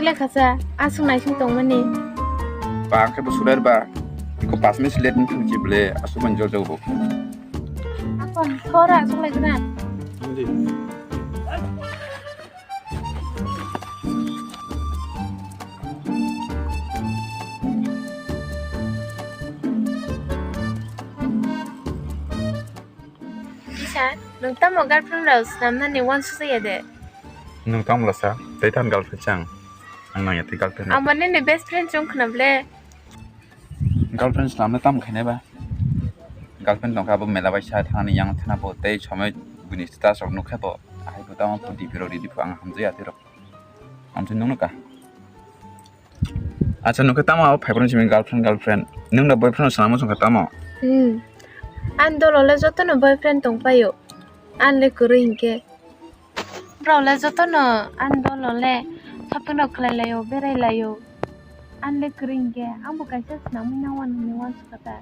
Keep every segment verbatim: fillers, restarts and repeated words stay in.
Lekha cha, aswk naising tongmani. Ba, ang khe bo suler ba. Iko pas minute late wngkha si ble, aswk mani jor jago bo. Akon, thora aswk lai gra. Isa, nwng tamo girlfriend rok snamnani uansuk ya de? Nwng tamo lasa, tei tamo girlfriend chang. Ang nangya tei girlfriend. Ang bo nini best friend chong khna ble. Girlfriend swnamno tamo khainai ba? Girlfriend tongkha abo mela bai sa thani yang thana bo tei somoi bini status rok nukha bo. Ahai bo tamo D P rok ridi pho ang hamjaya tei rok. Amtwi nukno ka. Acha nukhe tamo abo phaibrang simi girlfriend girlfriend. Nwng da boyfriend swnamo songkha tamo? Hmm. Ang dolo le jotono boyfriend tongpaio. Ang le kwrwi hinkhe. Borok le jotono ani dolo le shopping rok khlai laio, berai laio. Ani le kwrwi hinkhe, ang bo kaisa swnamwi nang uan hinwi uansukha ta.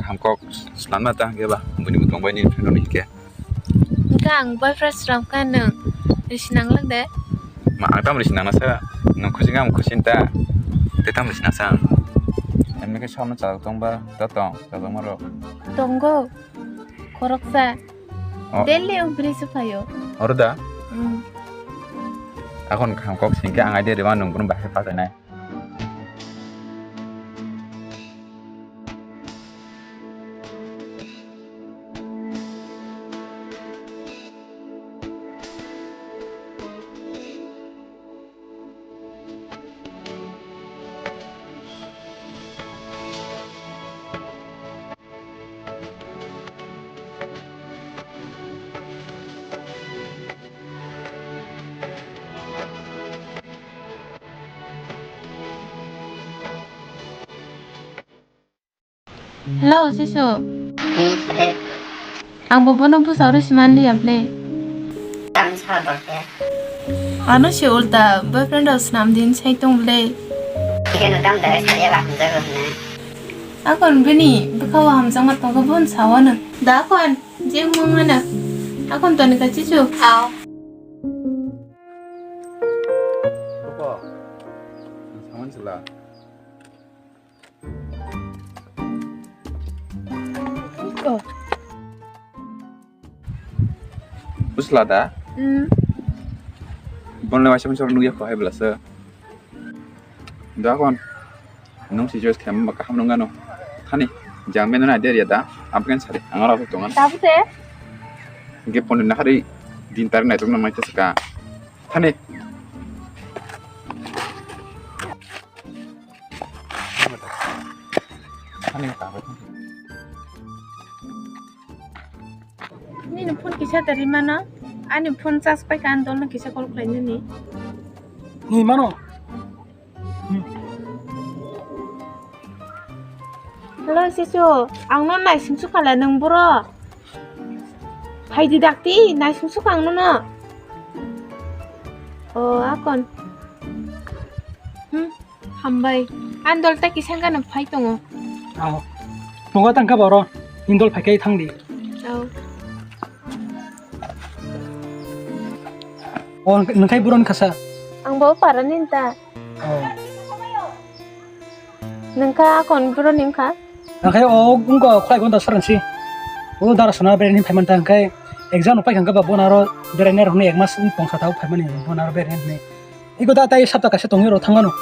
Kaham kok swnamna ta hinkhe ba, buini bo tongbai nini friend rok hinkhe. Hinkhe ang boyfriend swnamkha nwng risi nanglak de. Ma ang tamo risi nangna sa, nwng khusi wngkha ang khusi ta, tei tamo risi nangsa ang. Emni khe sabno chajak tongba, ta tong, chajakma rok. Tongo. Khoroksa. Oh. Daily o bwrwi se phaio. Oro da? Mm. Akon kaham kok singkhe ang idea rima nwng bono bahai pachainai. Hello, Sisu. Hmm, eh. Ang bo bono bwsa oro siman liya ble. Tang sa bo khe. Ano se ulta boyfriend rok snam din sai tong ble. Khe no tang dai sa ya ba hamjak rok ne. Akon bini bwkha o hamjakma tongkha bon sawano. Da akon je mung mano. Akon toni ka chichu. Ao. Rupa, saman sila. Oh. Usla da? Hmm. Bonle waisa masa nugya kho hai belasa. Da kon. Nung si choice khem ba kaham nung ano. Thani. Jang menu na der ya da. Amken sari. Angara ko tongan. Tabute. Ge pon na hari din tar na tung na mai ta saka. Thani. Thani ta ba. Nini phone kisa tari mano, ani phone charge pai ka, ang dolno kisa call khlai nini. Ni mano? Hmm. Hello, Sisu, ang no naising sukha le nwng boro. Phaidi dakti, naising sukha ang no no. O, akon. Hmm. Hambai. Ang dol ta kisa gana phai tongo. Ao. Tongo tangkha boro. Indol phai kai thangdi. Ao. O, nangkhai buron khasa. Ang bo para ninta. Ao. Nangkha akon buron ningkha. Nangkhai o ungko khwlai gonta saransi. O dara sana bereni phaimanta nangkhai exam no paikha ba bonaro bereni rokni ekmas tongsa tau phaimani bonaro bereni. Iko ta tai sapta kaisa tongwi rw thangmano.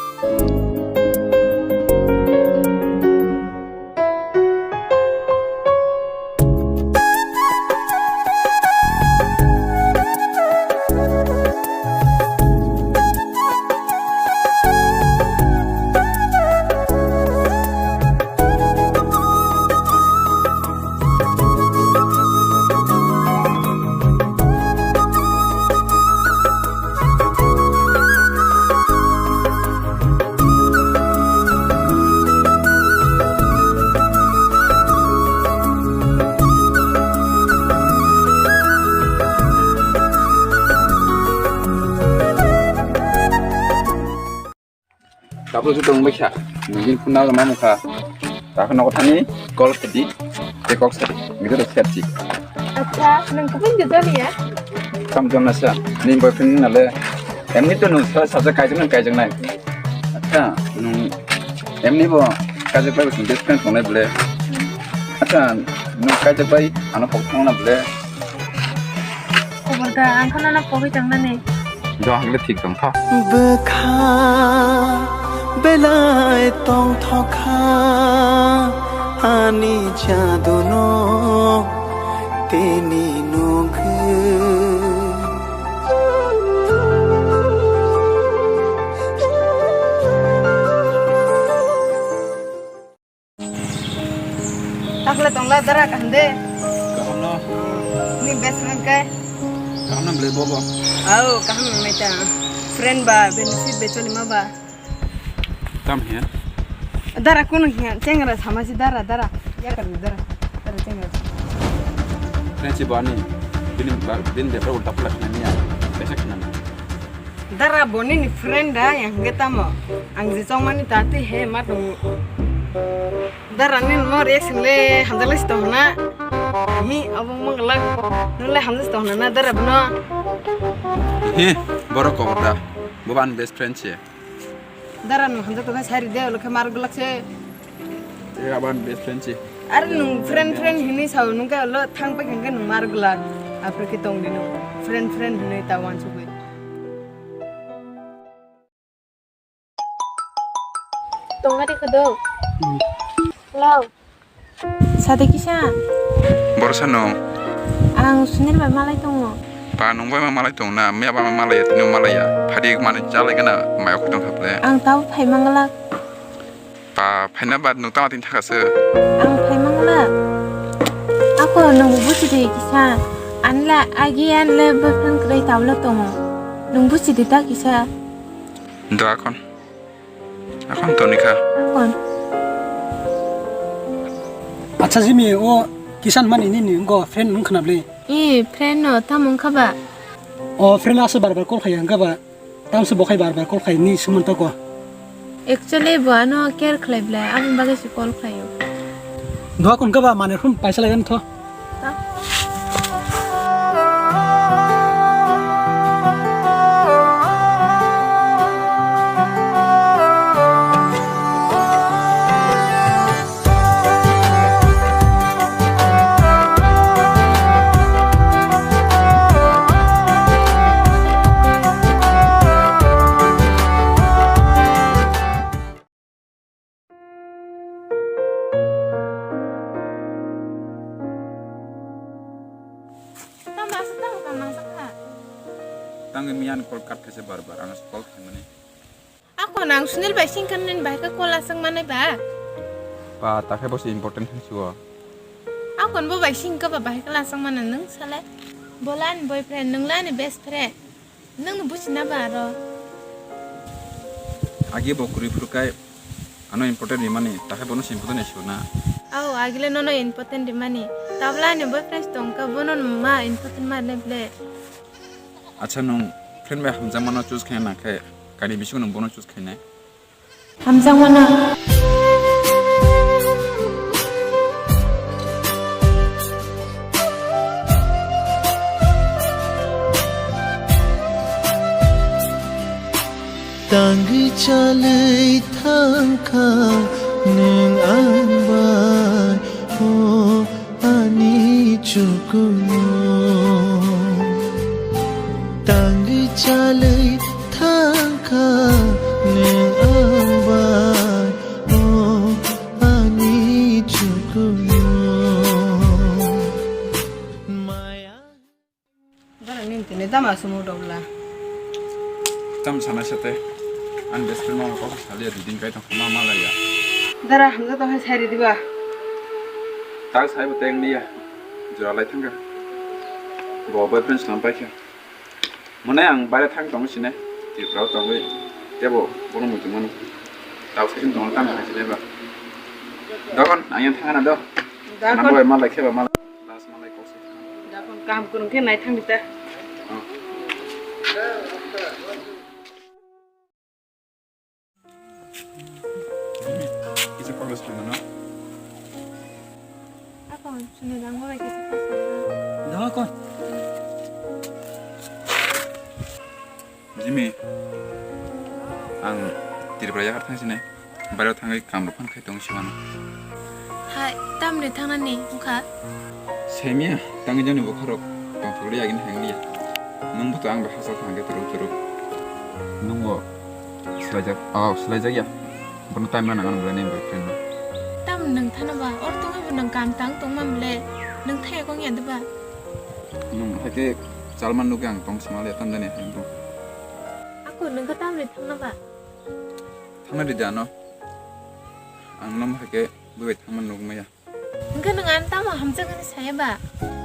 Tabuk se tong baikha, nini phone number ma mokha. Takhe nogo thani call khedi, tei kok sadi, video rok share si. Acha, nwng kubun je jani ya? Kam jonna sa, nini boyfriend nale. Emni to nwng sa-, sajak kaijaknai, kaijaknai. Acha, nwng emni bo kaijak bai bo chwng best friend tongnai bole. Acha, nwng kaijak bai ano kok thangna bole. Khobor da, ang khana na pogwi tangnani. Do ang le thik tong kha. Bwkha belai tongthokha ani jaduno tini nugwi. Takhle tongla dara kaham de? Kaham no. Ni best friend kai? Kaham no bele bobo. Au, kaham no naita. Friend ba, benefit be choli ma ba. Tam hiya? Dara kunu hiya, chengra sama si dara, dara. Ya kar dara. Dara chengra. Friendship ani, bini ba, bini de ulta pula khna niya. Besa khna na. Dara bo nini friend da, yang hwnkhe tamo? Ang je chongmani ta twi he ma tongo. Dara nini mo reaction le hamjak lai si tong hwna. Hi, abo mo glak. Nung le hamjak si tong hwna na dara bono? Hi, borok kok da. Bo ani best friend se. Dara nung hamjak tong khe sari de, ulo khe mar glak se. E, abo ani best friend se. Are nung friend, friend hinwi sao, nung khe ulo thang pai khe nung mar glak. Apre khe tong di nung. Friend, friend hinwi ta wansugwi. Tongna de khodok. Hmm. Hello. Sade kisa? Borsa no. Ang Sunil bai malai tongo. Pa nung bai ma malai tong na, miya ba ma malai ya, tini malai ya. Phadi mani jalai gana, maya khutang khaple. Ang tau phai mangala. Pa phaina bad nung tama tin thakasuk. Ang phai mangala. Ako nung busi de kisa. Anla agi anle boyfriend krai taulo tongo. Nung busi de ta kisa. Do akon. Akon toni kha. Akon. Acha Jimmy, o Kisan mani nini ngo friend wng khna bli? E, friend no, tamo wngkha ba? O friend aso bar bar call khaiya wngkha ba? Tamso bo khai bar bar call khai ni sumon toko. Actually bo ano care khlai bla, aboni bagwi se call khlaio. Doha kon kha ba mane phone paisa lai tho. Tamo aswk tamo tamo nangjakha? Tangwi miyan call cut khaisa bar bar, ano call khaimani. Akon ang Sunil bai singkha nini bai khe call aswk manai ba? Ba, takhe bo se important hinwi sio. Akon bo bai singkha ba bai khe aswk mana nwng sale? Bola ani boyfriend, nwng la ani best friend. Nwng no buchina ba aro? Agi bo kwrwi phuru kai ano important rimani, takhe bono se important sio na. Ao, agile nono important rimani. Tabla ani boyfriend tongkha, bono ma important ma ne ble. Acha, nwng friend bai hamjakmano choose khaina nangkhe, kaini bisingo nwng bono choose khainai? Hamjakmano. Tangwi chalwi thangkha nwng ang bai, o ani chukunu. Tangwi chalwi thangkha nwng ang bai, o ani chukunu. Maya. Dara nini tini tamo aswk mudok la? Tam sana sate. Ani best friend mama kok saliya dudin kai tong ma malaya. Dara hamjak tong hai sai ridi ba. Tak sai bo teng liya. Jora lai thangka. Bo boyfriend slam paikha. Mane ang baire thang tong sine. Tipra tongwi. Tebo bono muchung mano. Tak sai tong tam sai sine ba. Dogon ang yang thangana do. Dogon. Nang boy malai kheba malai. Last malai kok se. Dakon kaham kwrwng khe nai thang di ta. Oh. Kisa kok se mano. Dakon, sini dang malai kisa kok se. Dakon. Simi, ang Tripura yakhar thang sini, bairo thangwi kam rok phano khai tong simano. Hai, tamni thangnani wngkha? Semiya, tangwi jani bokharok tongthokli agini hangliya. Nwngbo to ang bai hachal thangkhe turuk turuk. Nwngbo swlaijak, oh, swlaijak ya. Bono time rw nang ano bwlai nini boyfriend no. Tam nwng thana ba, or tongwi bo nwng kam tang tongma mle, nwng thaya kong ya de ba? Nwng haikhe chalma nugwi ang tong sima le tam jani hai bo. Ako nwng khe tamni thangna ba? Thangna di da ano. Ang no haikhe bwbai thangma nugwi maya. Hwnkhe nwng ano tamo hamjakgani saya ba?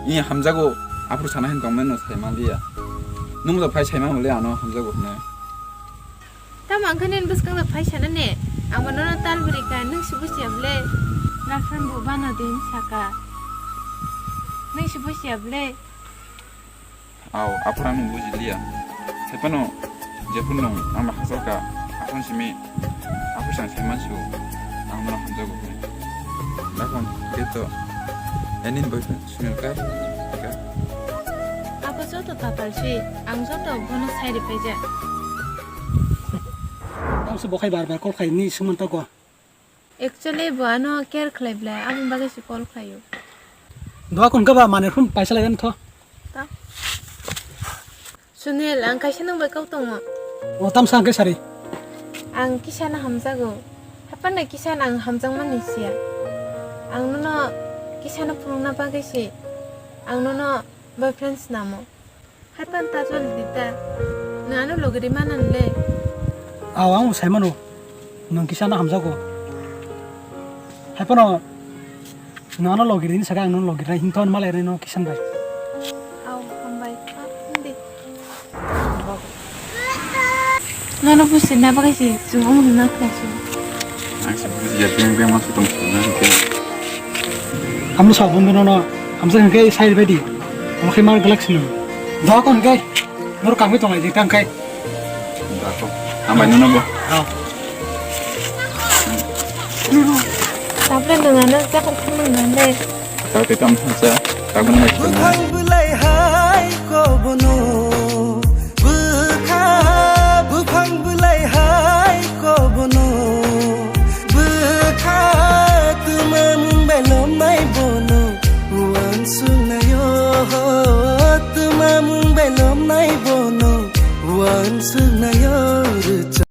Iya hamjago, aphuru sana hin tongmani no sai manliya. Nwng bo phai sai manliya ano hamjago hwnwi. Tamo hwnkhe nini bwskango phai sana ne? Ang bo nono tal bwrwi kha, nwng si busiya ble? Girlfriend bo bana din saka. Nwng si busiya ble? Aw, aphuru ang buji liya. Haiphano jephuru nwng ang bai hachal kha, aphuru simi, aphuru sang saiman su, ang nono hamjago hwnwi. Dakon, khe to, ani boyfriend Sunil kha, kha. Abo joto tatal si, ang joto bono sai riphaijak. Ang se bo khai bar bar call khai ni sumon ta go. Actually, bo ano care khlai ble, aboni bagwi se call khlaio. Doha kon kaba mane phone paisa lai tho. Ta. Sunil, ang kaisa nwng bai kau tongo. O, tamsa ang khe sari. Ang kisa no hamjago. Hapan da kisa no ang hamjakmani siya. Ang nono kisa no phunukna bagwi se. Ang nono boyfriend snamo. Haiphano ta joli di ta. Nwng ano logi ri manan le. Aw, ang bo sai mano. Nwng kisa no hamjago. Haiphano nwng ano logi ri ni saka ang no logi ri hin ton malai ri no kisan bai. Aw, hambai. Ah, hindi. Nono busi na bagwi se chwng omo hwnna khlai se. Ang se bujiya beng beng ma se tong sona hwnkhe. Amo sa bondhu nono hamsa hwnkhe sai bai di. Omo khe mar glak sino. Doha kon khe. Nor kangwi tong lai di tang khe. Dako. Hambai nono bo. Ah. Tabra nang ano jakar khang nang le. Tao te tam thansa. Tao no mai. Bukhang belai hai ko bono.